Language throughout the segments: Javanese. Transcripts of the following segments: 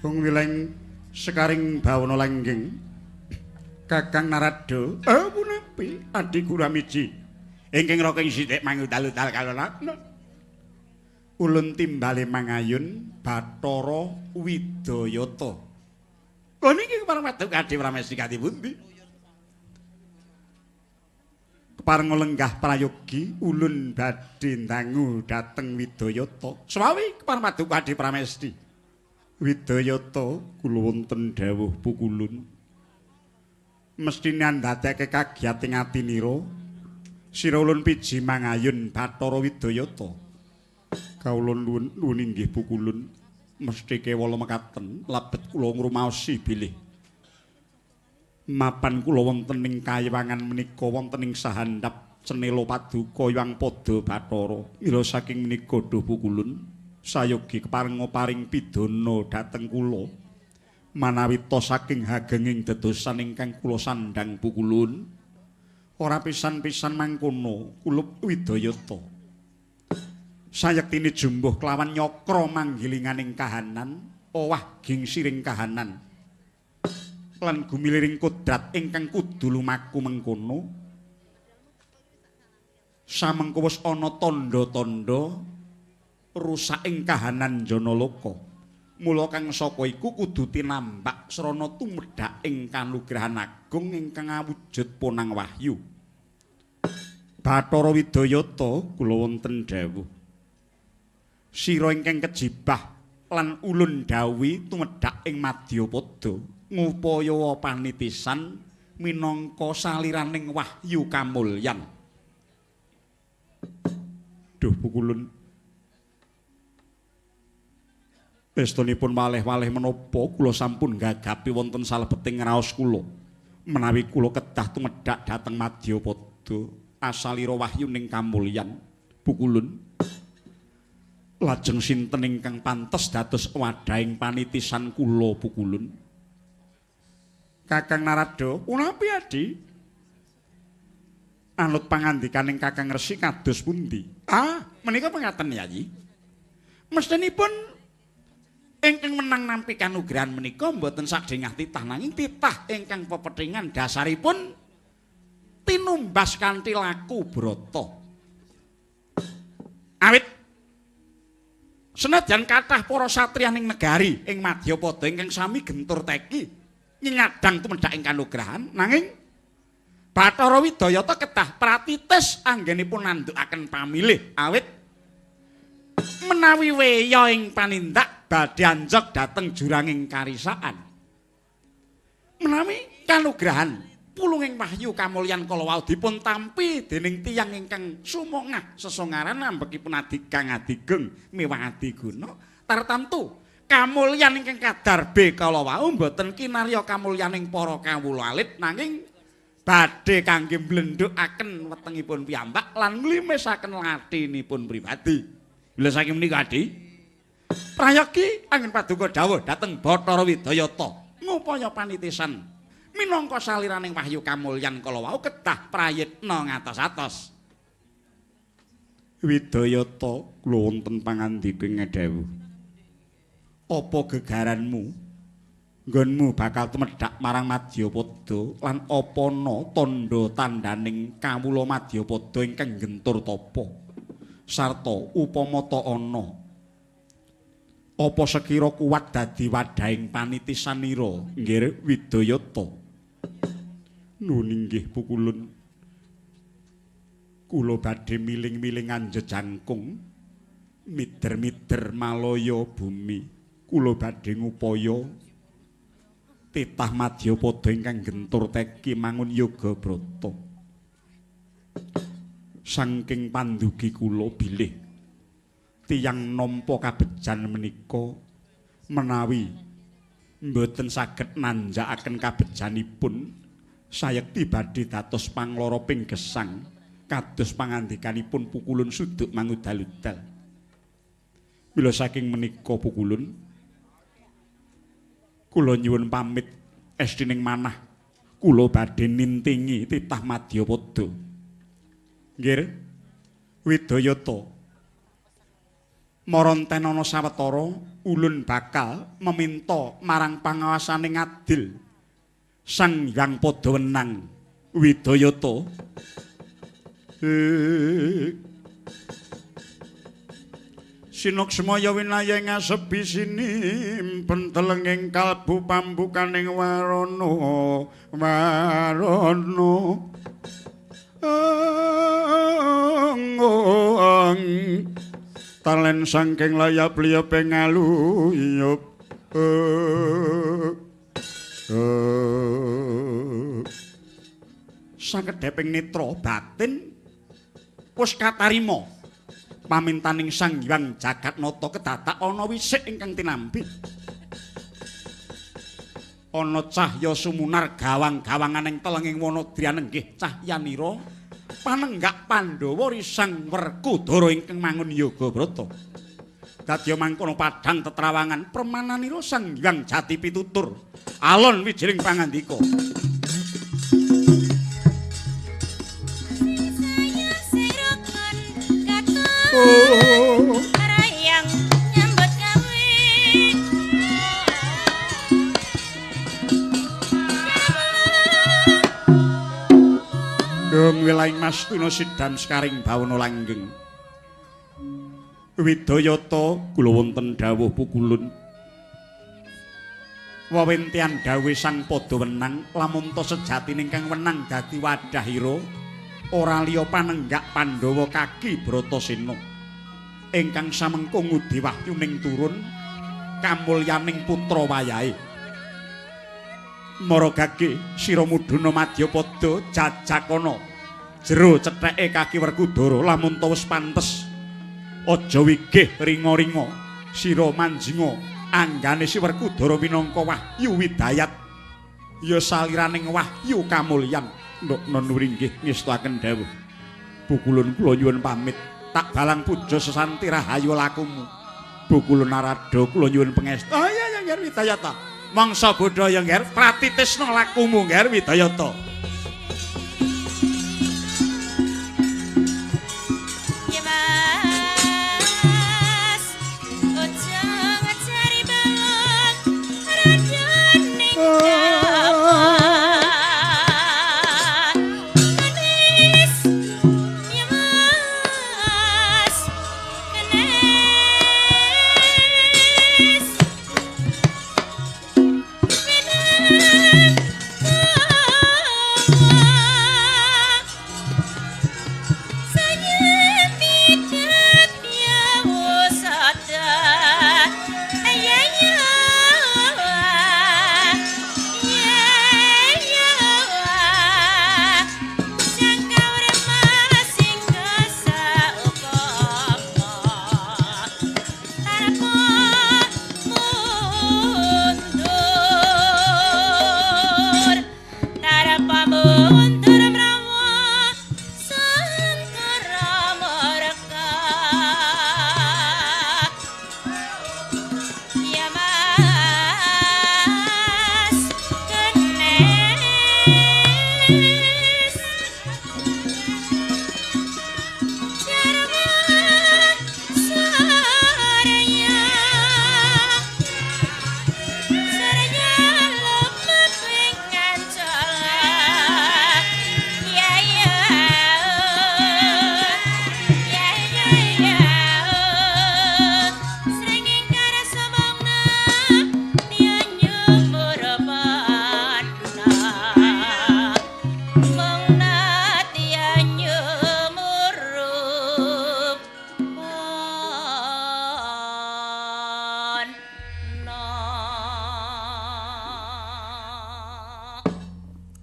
Hung wileng sekaring bawana langgeng Kakang Narada. Punapi Adi Guramiji ingkang raka ing sithik mangudal-udal kalonakna. Ulun timbale mangayun Bathara Widayata. Lha niki kepareng paduka Adi Pramesti kanthi pundi? Kepareng lenggah prayogi ulun badhe ndangu dhateng Widayata. Swawi kepareng paduka Adi Pramesti. Widayata kula wonten dawuh pukulun. Mesthine ndadekake kagiyating atinira sira ulun piji mangayun Bathara Widayata. Kawula nuwun nuwun inggih pukulun. Mesthi kewala mekaten lebet kula ngrumaosi bilih mapan kula wonten ing kayiwangan menika wonten ing sahandap cenela paduka Hyang Pada Bathara. Mila saking menika duh pukulun sayogi keparenga paring pidana dhateng kula manawi ta saking hagenging dedosan ingkang kula sandhang pukulun ora pisan-pisan mangkono kulup Widayata. Sayektine jumbuh kelawan nyakra manggilinganing kahanan owah gingsiring kahanan lan gumiliring kodrat ingkang kudu lumaku mengkono samengko wis ana tandha-tandha rusaking kahanan janaloka. Mula kang saka iku kudu tinambak srana tumedhak ing kanugrahan agung ingkang awujud ponang wahyu. Bathara Widayata kula wonten dawuh. Sira ingkang kejibah lan ulun dawuhi tumedhak ing Madyapada ngupaya panitisan minangka saliraning wahyu kamulyan. Duh pukulun. Pestonipun waleh-waleh menapa kula sampun gagapi wonten salebeting raos kula. Menawi kula kedah tumedhak dhateng Madyapada asalira wahyuning kamulyan. Pukulun. Lajeng sinten ingkang pantes dados wadhahing panitisan kula pukulun? Kakang Narada, punapi Adi? Anut pangandikaning Kakang Resi kados pundi? Ah, menika pengaten Yayi. Mestinipun ingkang menang nampi kanugrahan menika mboten sadhengah titah nanging titah ingkang pepethingan dasaripun tinumbas kanthi laku brata. Awit senajan kathah para satriya ning negari ing Madyapada ingkang sami gentur teki nyadang tumedhak ing kanugrahan nanging Bathara Widayata kedah pratitis anggenipun nandhukaken pamilih awit menawi weya ing panindak badhe anjog dhateng juranging karisaan. Menawi kanugrahan pulunging wahyu kamulyan kala wau dipun tampi dening tiyang ingkang sumongah sesongaran ambekipun adigang adigeng miwah adiguna tartamtu kamulyan ingkang kadarbe kala wau mboten kinarya kamulyaning para kawula alit nanging badhe kangge mblendhukaken wetengipun piyambak lan nglimisaken latinipun pribadi. Mila saking menika Adi prayogi anggen paduka dawuh dhateng Bathara Widayata ngupaya panitisan minangka saliraning wahyu kamulyan kala wau kedah prayitna ngatos-atos. Widayata kula wonten pangandika ing dawuh. Apa gegaranmu nggonmu bakal tumedhak marang Madyapada lan apa ana tandha tandhaning kawula Madyapada ingkang gentur tapa sarta upama ta ana apa sekira kuat dadi wadhahing panitisanira nggih Widayata? Nuwun inggih pukulun. Kula badhe miling-miling anjejangkung mider-mider malaya bumi. Kula badhe ngupaya titah Madyapada ingkang gentur teki mangun yoga brata. Saking pandugi kula bilih tiyang nampa kabejan menika menawi mboten saged nanjakaken kabejanipun sayekti badhe dados panglara ping gesang kados pangandikanipun pukulun suduk mangudal-udal. Mila saking menika pukulun kula nyuwun pamit estining manah kula badhe nintingi titah Madyapada. Nggih Widayata. Maronten ana sawetara ulun bakal meminta marang pangawasane ngadil Sang Hyang Padawenang Widayata. Sinoksmaya winaya ing asepi sinimpen telenging kalbu pambukaning warana warana. Talen saking layap liyap ngaluyup. Sakedheping netra batin wis katarima pamintaning Sang Hyang Jagatnata kedadak ana wisik ingkang tinampi. Ana cahya sumunar gawang-gawangan ing telenging wana drianenggih cahyanira panenggak Pandhawa risang Werkudara ingkang mangun yoga brata. Dadya mangkono padhang tetrawangan permananira Sang Hyang Jati pitutur alon wijiling pangandika. Yang nyambut gawe Dong wilaing mastuna sidam sekaring bawana langgeng. Widayata kula wonten dawuh pukulun. Wewentian dawuh Sang Padawenang lamun ta sejatine ingkang wenang dadi wadhahira ora liya panenggak Pandhawa kaki Bratasena ingkang samengko ngudi wahyuning turun kamulyaning putra wayahe. Maragage sira mudhuna madyapada jajakana jero cetheke kaki Werkudara lamun ta wis pantes aja wigih ringa-ringa sira manjinga anggane si Werkudara minangka wahyu widayat ya saliraning wahyu kamulyan. Nduk nuri nggih ngestuaken dawuh. Pukulun kula nyuwun pamit tak balang puja sesanti rahayu lakumu. Pukulun narada kula nyuwun pangestu. Oh iya iya Ngger Widayata. Mangsa budaya Ngger pratitisna lakumu Ngger Widayata. Ya Mas, ojo ngajari balung rajaning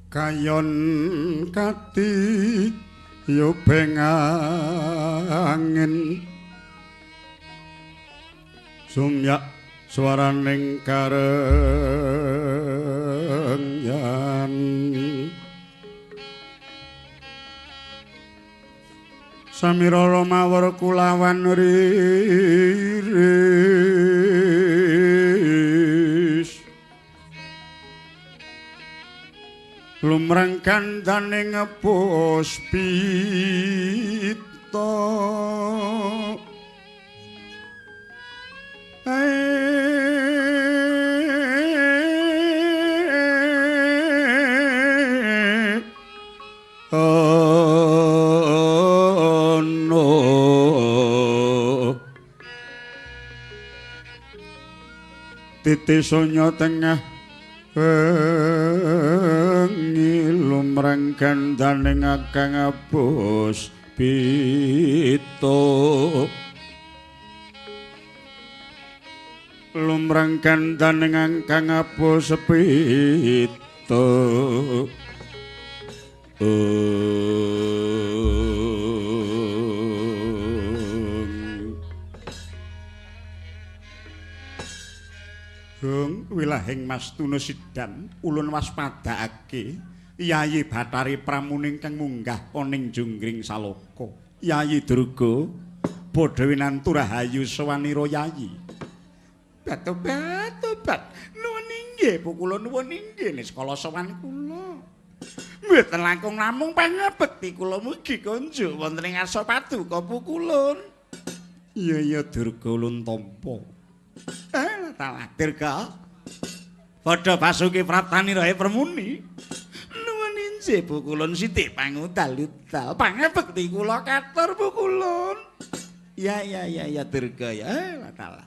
Kayon kati yubeng angin sumyak swaraning karengyan samira mawar kulawan riris lumrang kandhane puspita. Titi sunya tengah wengi lumreng gandaning akang abus pitu lumreng gandaning akang abus pitu. Gong wilahing Mas Tuna Sidan ulun waspadakake Yayi Bathari Pramuni ingkang munggah oning Junggring Saloka. Yayi Durga padha winantu rahayu sawanira Yayi. Batobat-tobat nuwun inggih kula nuwun inggih niskala sowan kula. Mboten langkung namung pangabekti kula mugi kunjuk wonten ing ngarsa paduka pukulun. Iya iya Durga ulun tampa. Talah Durga. Padha basuki praptanirae Permuni. Nuwun injih pukulun sithik pangudal-udal. Pangabekti kula katur pukulun. Ya ya ya ya Durga ya. Talah.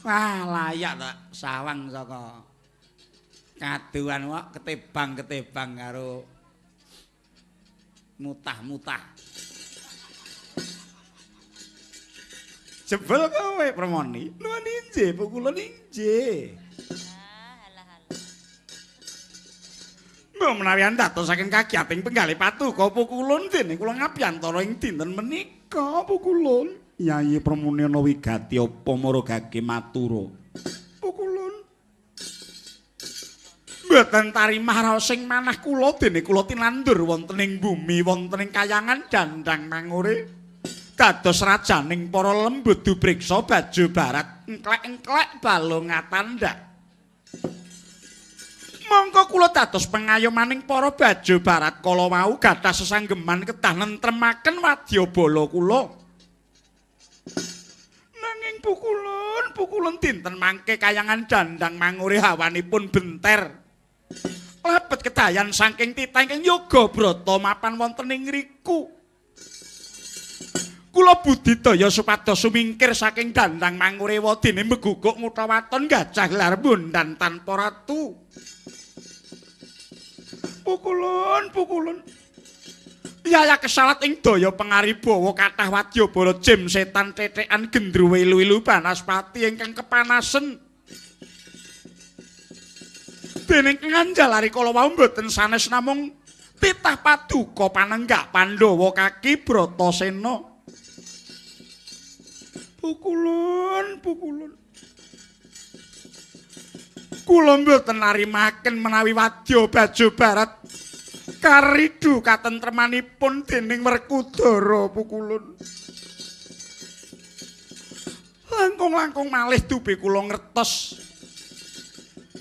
Wah layak tak sawang saka kaduan wak ketebang-ketebang karo mutah-mutah. Jebul kowe Permoni. Nuwun injih pukulun injih. Halah halah. Mbok menawi andatos saking kagiyating penggalih patuko pukulun dene kula ngabiyantara ing dinten menika pukulun. Yayi Permoni ana wigati apa maragake matura? Pukulun. Mboten tarimah raos sing manah kula dene kula tinandur wonten ing bumi wonten ing kayangan dandang mangure. Dados rajaning para lembut dupriksa baju barat engklek-engklek balung ngatandak. Mongko kula dados pengayomaning para baju barat kala wau gadah sesanggeman kedah nentremaken wadyabala kula. Nanging pukulun, pukulun dinten mangke kayangan dandang mangure hawanipun benter. Lebet kedayan saking titah ingkang yoga brata mapan wonten ing ngriku. Kula budidaya supados sumingkir saking dandang mangurewa dene meguguk mutha waton gajah gelar bondan tanpa ratu. Pukulun, pukulun. Yaya kesalat ing daya pengaribawa kathah wadyabala jim setan tetekan gendruwe ilu-ilu banaspati ingkang kepanasen. Dening nganjalari kala wau mboten sanes namung titah paduka panenggak Pandhawa kaki Bratasena. Pukulun, pukulun. Kula mboten narimaken menawi wadya baju barat karidu katentremanipun dening Werkudara pukulun. Langkung-langkung malih dupi kula ngertos.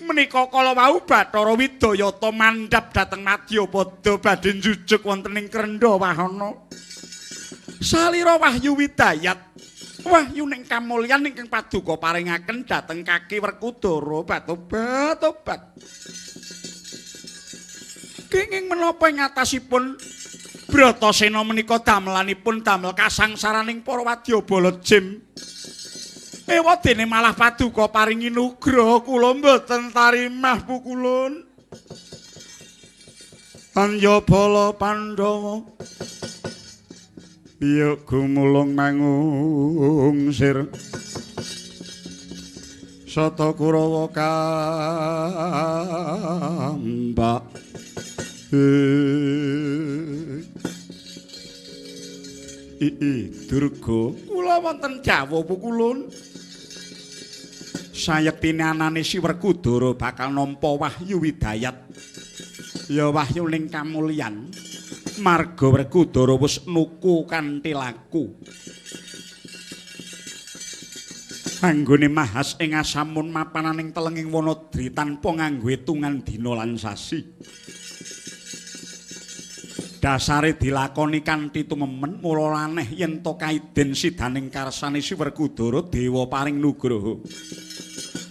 Menika kala wau Bathara Widayata mandhap dhateng Madyapada badhe njujuk wonten ing Krendha Wahana. Salira Wahyu Widayat wahyu ning kamulyan ingkang paduka paringaken dhateng kaki Werkudara batobat-tobat. Kenging menapa ing atasipun Bratasena menika damelanipun damel kasangsaraning para wadyabala jim. Ewadene malah paduka paringi nugraha kula mboten tarimah pukulun. Anya bala Pandhawa biyuk gumulung mangungsir Sata Kurawa kambak. Ii Durga kula wonten jawuh pukulun. Sayektine anane si Werkudara bakal nampa wahyu widayat. Ya wahyu ning kamulyan. Marga Werkudara wis nuku kanthi laku. Anggone mahas ing asamun mapananing telenging Wanadri tanpa nganggo itungan dina lan sasi. Dasare dilakoni kanthi tumemen mula aneh yen to kaiden sidaning karsane si Werkudara dewa paring nugraha.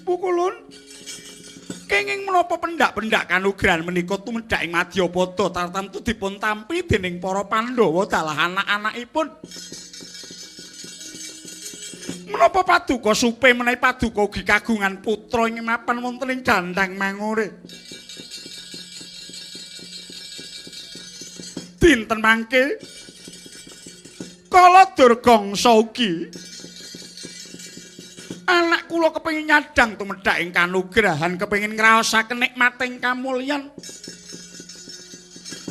Pukulun kenging menapa pendak-pendak kanugrahan menika tumedhak ing Madyapada tartamtu dipun tampi dening para Pandhawa dalah anak-anakipun. Menapa paduka supe menawi paduka ugi kagungan putra ing mapan wonten ing Dandang Mangure. Dinten mangke kala Durgangsa ugi anak kula kepengin nyadang tumedhak ing kanugrahan, kepengin ngraosaken nikmating kamulyan.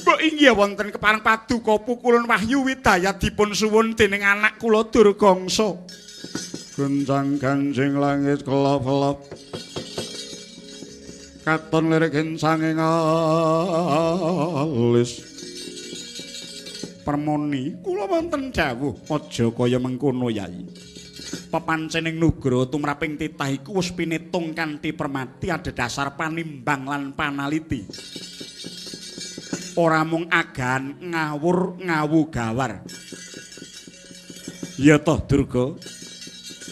Mbok inggih wonten kepareng paduka pukulun Wahyu Widayat dipun suwun dening anak kula Durgangsa. Goncang ganjing langit kelap-kelap, katon lirik sanging alis. Permoni kula wonten dawuh aja kaya mengkono Yai. Pepancening nugroho tumraping titah iku wis pinetung kanthi permati adhedhasar panimbang lan panaliti. Ora mung agan ngawur ngawu gawar. Ya toh Durga,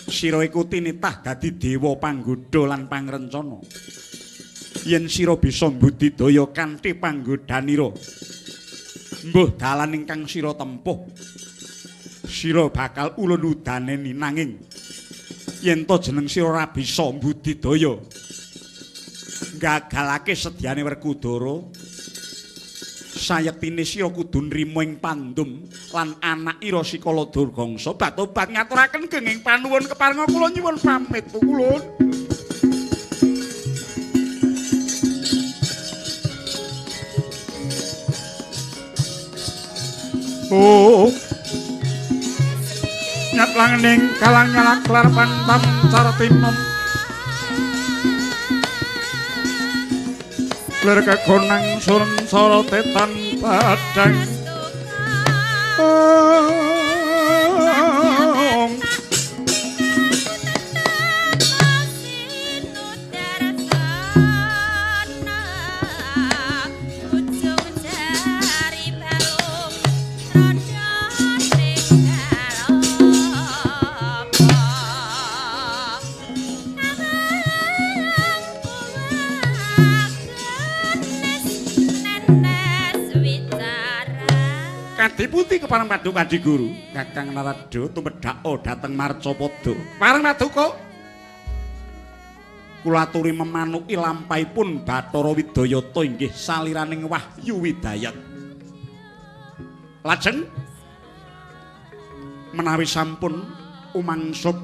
sira iku tinitah dadi dewa panggodha lan pangrencana. Yen sira bisa mbudidaya kanthi panggodhanira, mbuh dalan ingkang sira tempuh, sira bakal ulun udaneni. Nanging yen to jeneng sira ora bisa mbudidaya, gagalake sedyane Werkudara, sayektine sira kudu nrima ing pandum lan anak ira Sikala Durgangsa. Batobat ngaturaken genging panuwun keparenga kula nyuwun pamit pukulun. Oh, nyat langning kalang nyalak klar pantam cartimem, lir kegonang surun soro tetan padang. Kadiputi kepareng paduka Adi Guru Kakang Narada tumedhaka dhateng Marcapada. Pareng paduka kula aturi memanuki lampahipun Bathara Widayata inggih saliraning Wahyu Widayat. Lajeng menawi sampun umangsup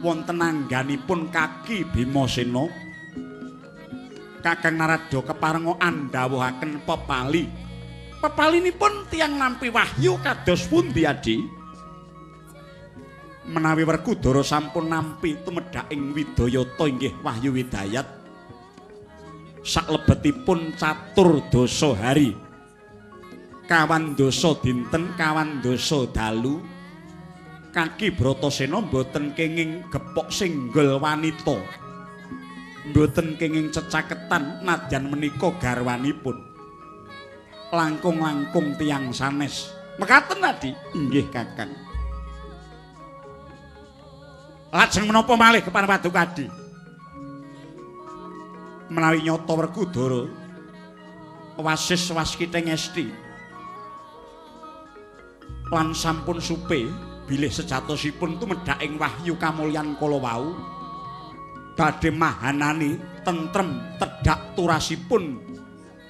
wonten angganipun kaki Bimasena, Kakang Narada keparenga andhawuhaken pepali. Pepalinipun tiyang nampi wahyu kados pundi Adi? Menawi Werkudara sampun nampi tumedhak ing Widayata inggih Wahyu Widayat saklebetipun catur dasa hari, kawan dasa dinten, kawan dasa dalu, kaki Bratasena mboten kenging gepok singgul wanita, mboten kenging cecaketan nadyan menika garwanipun langkung-langkung tiyang sanes. Mekaten Adi? Inggih Kakang. Lajeng menapa malih kepareng paduka Adi? Menawi nyata Werkudara wasis waskiteng esti lan sampun supe bilih sejatosipun tumedhak ing wahyu kamulyan kala wau badhe mahanani tentrem tedhak turasipun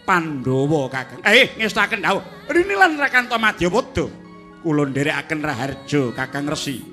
Pandhawa Kakang. Ngestaken dawuh. Rini lan Rakanta Madyapada. Kula nderekaken raharja Kakang Resi.